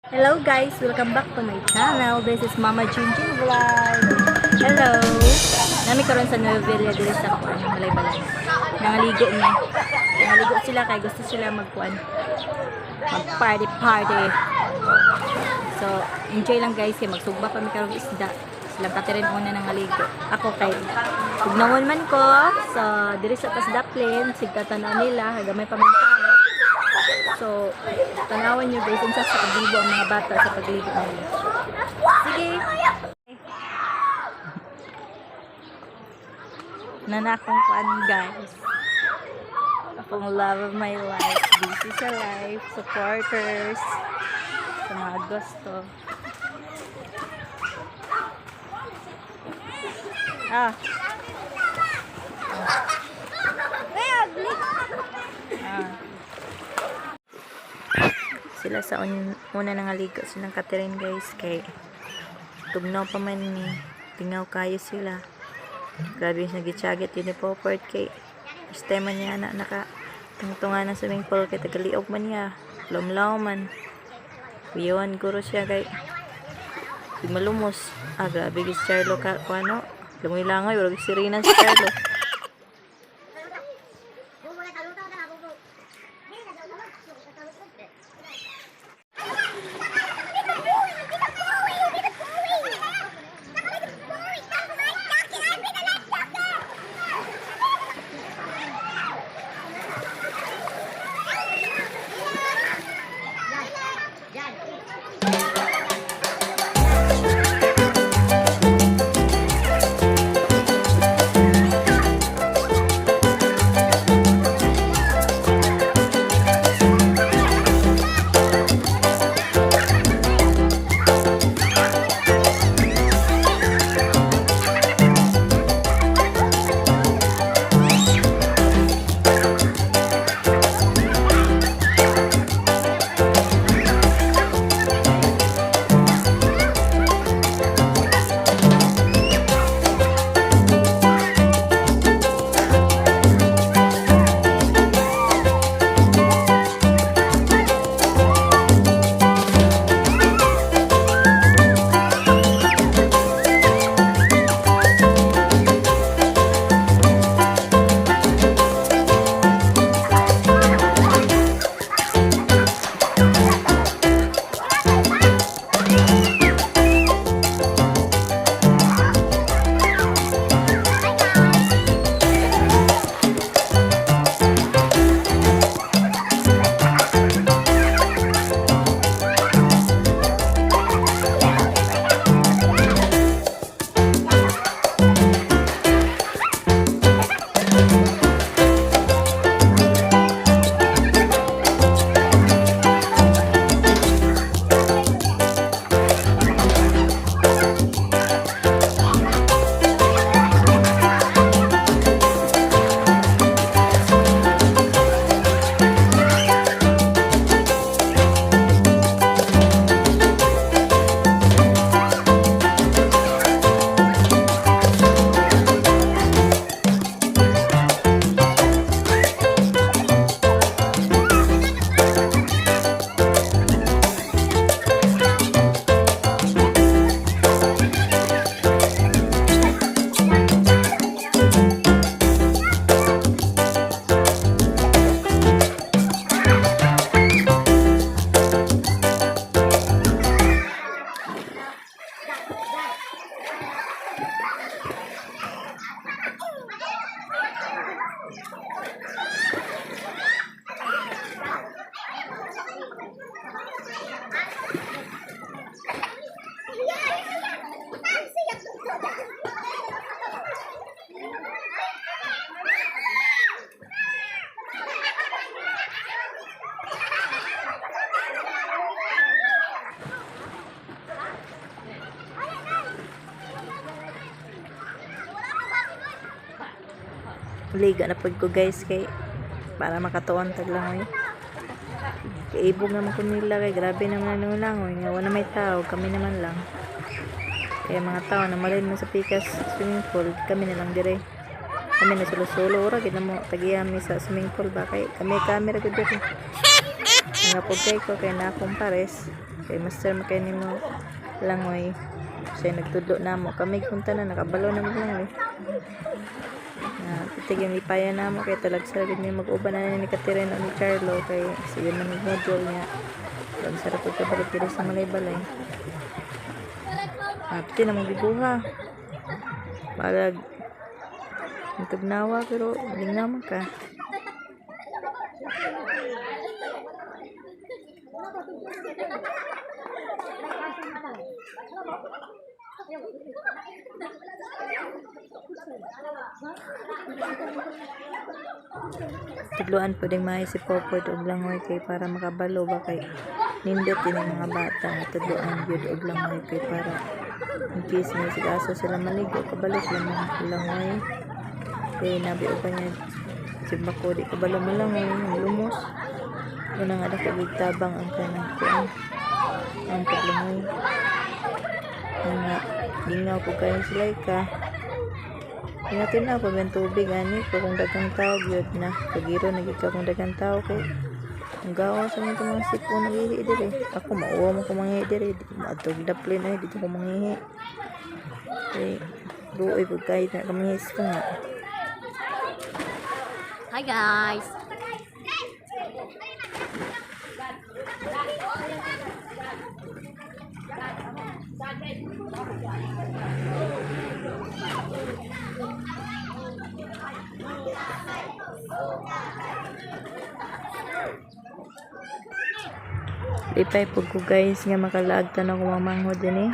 Hello guys! Welcome back to my channel. This is Mama Jinjin Vlog. Hello! Nami karon sa Nueva Villa diri sa kuan, Malaybalay. Nangaligo mi. Nangaligo sila kay gusto sila magkuan. Mag party party. So, enjoy lang guys kay magsugba pa mi karon isda. Silang Catherine una nangaligo. Ako kay tugnawan man ko. So, diri sa Tasdaplin, sigtatan nila gamay pa man tao. So, tanawan nyo guys, unsa sa kabibo ang mga bata sa pagligo nila. Sige! Nana akong kuan guys. Akong love of my life. Busy sa life. Supporters. Sa mga gusto. Ah. Ah. Sila sa una nangaligo silang Catherine guys kay tugnaw pa man ni tingaw kayo sila. Grabe yung nagitsagit yun ni Popert kay first time man niya na naka tungtungan na swimming pool kay tagaliog man niya, lumlaw man, kuyawan guro siya kay di malumos. Ah, grabe gis Charlo ka kuano, lumoy langoy, wala gis sirena si Charlo. Liga na pud ko guys kay para makatuon tag langoy. Kaibog naman ko nila kay grabe naman ang langoy nga wala may tao, kami naman lang. Kaya mga tao na malin mo sa pikas swimming pool, kami na lang dire. Kami na sulo-sulo ora gid mo tagiyami sa swimming pool ba kay kami kami ra gud dire. Nga po kay ko kay na akong pares. Kay master man kay nimo langoy. Siya nagtudlo namo. Kami kung tanan nakabalo na maglangoy. Na titig yung lipayan namo kay talagsa gid mi mag-uban na ni Katerina ni Charlo kay sige man yung module niya. Talagsa ra pud kabalik diri sa Malaybalay. Pati na mong biguha. Balag tugnawa pero lingnaw man ka. Tudloan po ding maayo si Popot og langoy kay para makabalo ba kay nindot din ang mga bata nga tudloan gyud og langoy kay para in case nga sila asa sila maligo, kabalo sila mga langoy. Kay nabi uban niya si Bako di kabalo malangoy, lumos. Una nga dako gyud tabang ang kanang kuan ang paglangoy. Nga lingaw po kayo sila ka. Ingatin na pag ang tubig ani ko kung daghang tao gyud na kagiro na gyud ka kung daghang tao kay ang gawa sa mga mga sipo naghihi diri. Ako mauwa mo ko manghihi diri, maadtog daplin ay dito ko manghihi. Kay luoy pud kay na kami sa nga. Hi, guys! Lipay pud ko, guys, nga makalaag tan-aw ko mga manghod dinhi.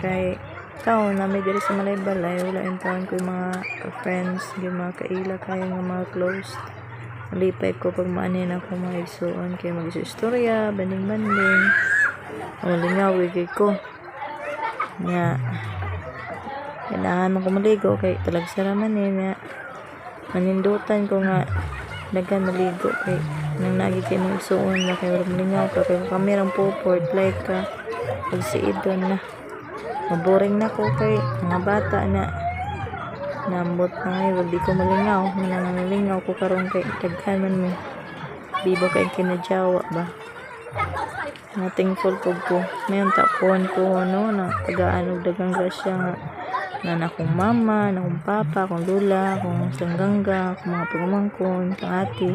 Kay taon nami diri sa Malaybalay, wala in taon ko yung mga friends, yung mga kaila kayo nga mga close. Lipay ko pag maanin ako mga igsuon kay mag-istorya, banding-banding. Ang lingaw kay ko. Nga ganahan man ko maligo kay talagsara man eh nga manindutan ko nga daghan maligo kay nang nagi kay mga igsuon na kay murag malingaw ka kay kami rang puport like ka pag si Idon na maboring na ko kay mga bata na nambot na ngayon wag di ko malingaw nangangalingaw ko karon kay daghan man mo bibo kay kinajawa ba nga thankful po ko mayon tapuan ko no na tagaan og daghang grasya nga na na akong mama, na akong papa, akong lula, akong sanggangga, akong mga pagmangkon, akong ate.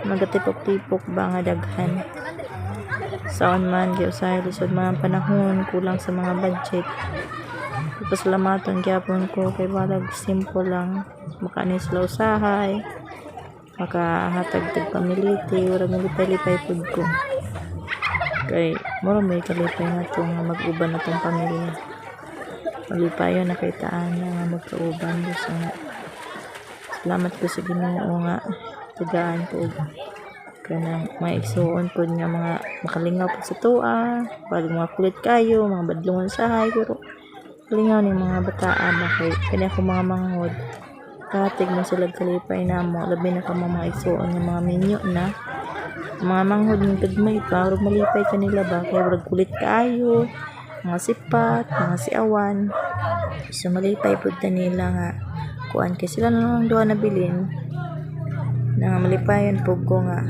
Magatipok-tipok ba nga daghan. Saon man, kay usahay lisod man ang panahon, kulang sa mga budget. Pasalamatan gyapon ko kay balag simple lang. Makaani sila usahay, makahatag tag pamiliti, wala malipay-lipay pud ko. Kay mura may kalipay na to nga mag-uban na tong pamilya. Malipayon na kay taan na nga magkauban gusto nga. Salamat ko sa Ginoo nga tagaan ko og kanang maigsuon pod nga mga makalingaw pod sa tuwa, pag mga kulit kayo, mga badlongon sahay, pero kalingaw ni mga bataan ba kay kani ako mga manghod. Katig man sila kalipay namo, labi na ka mga igsuon nga mga minyo na mga manghod ng gagmay pa, murag malipay kanila ba kay murag kulit kaayo, mga sipat, mga siawan. So malipay pud ta nila nga kuan kay sila na lang duha nabilin na malipayon pud ko nga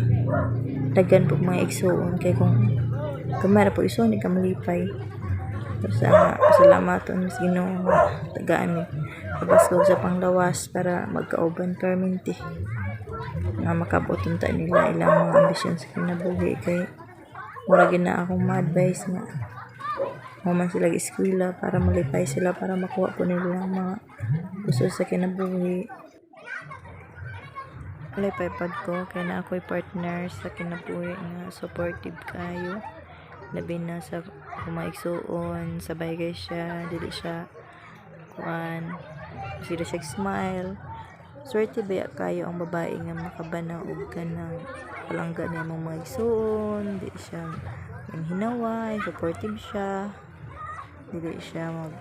daghan pud mga igsuon kay kung gamay ra pud igsuon di ka malipay. Basta nga pasalamaton sa Ginoo nga tagaan mi kabaskog sa panglawas para magkauban perminti nga makabot unta nila ilang mga ambisyon sa kinabuhi kay mura gyud na akong ma-advise nga human sila eskwela para malipay sila para makuha po nila ang mga gusto sa kinabuhi. Malipay pad ko kay naa ako'y partner sa kinabuhi nga supportive kaayo. Labi na sa akong mga igsuon, sabay kay siya, dili siya kuan, sila siya smile. Swerte baya kayo ang babae nga makabana og kanang palangga niya among mga igsuon, di siya hinaway, supportive siya, dili siya mag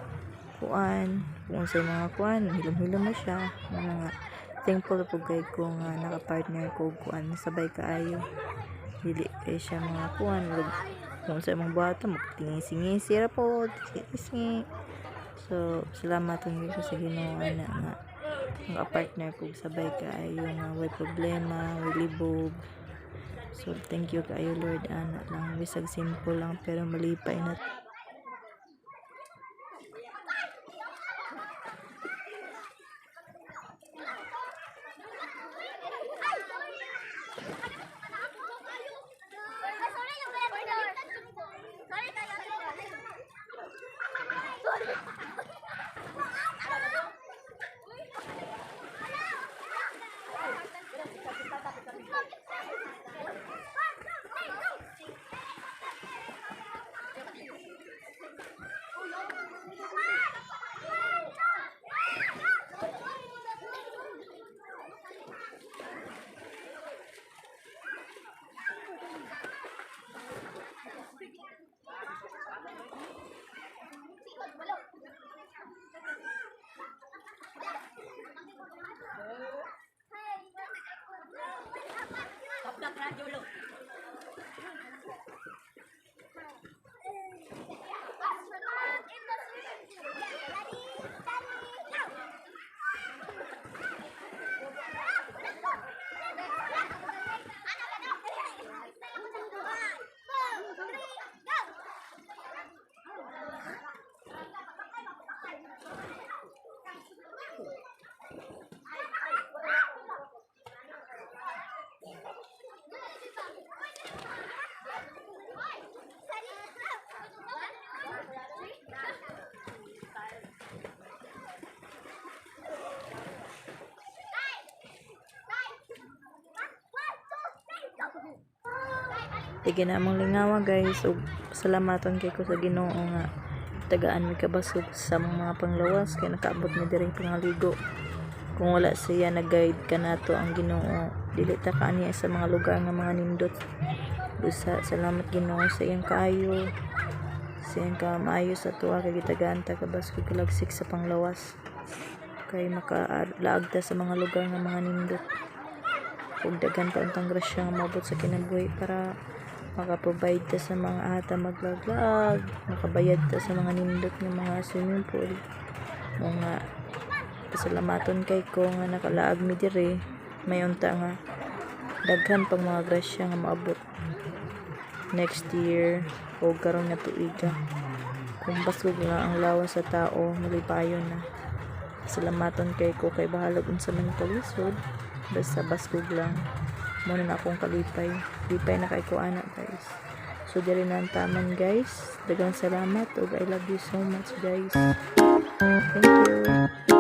kuan, kung unsay mga kuan, hilom-hilom mo siya, mga thankful po kay ko nga nakapartner ko kuan sabay kaayo. Dili kay siya mga kuan, murag kung unsay among buhaton, magtingisi-ngisi ra pod, ngisi. So, salamat gyud ko sa Ginoo ana nga nakapartner ko sabay kaayo nga way problema, way libog. So thank you kaayo, Lord, ana lang, bisag simple lang pero malipay na. Tige na among lingawa, guys, ug pasalamaton kay ko sa Ginoo nga tagaan mi kabasog sa among mga panglawas kay nakaabot mi diri pangaligo. Kung wala siya nag-guide kanato ang Ginoo, dili ta kaani sa mga lugar nga mga nindot. Busa salamat, Ginoo, sa iyang kaayo, sa iyang kamaayo sa atoa kay gitagaan ta kabaskog, kalagsik sa panglawas kay makalaag ta sa mga lugar nga mga nindot. Ug daghan pa untang grasya nga moabot sa kinabuhi para maka-provide ta sa mga ata maglaglaag, makabayad ta sa mga nindot nga mga swimming pool. Mga pasalamaton kay ko nga nakalaag mi diri, may unta nga daghan pang mga grasya nga moabot next year o karon nga tuiga. Kung baskog lang ang lawas sa tao, malipayon na. Pasalamaton kay ko kay bahalag unsa man kalisod, basta baskog lang, mo na akong kalipay. Lipay na kay ko ana, guys. So diri na ang taman, guys. Daghang salamat ug I love you so much, guys. Thank you.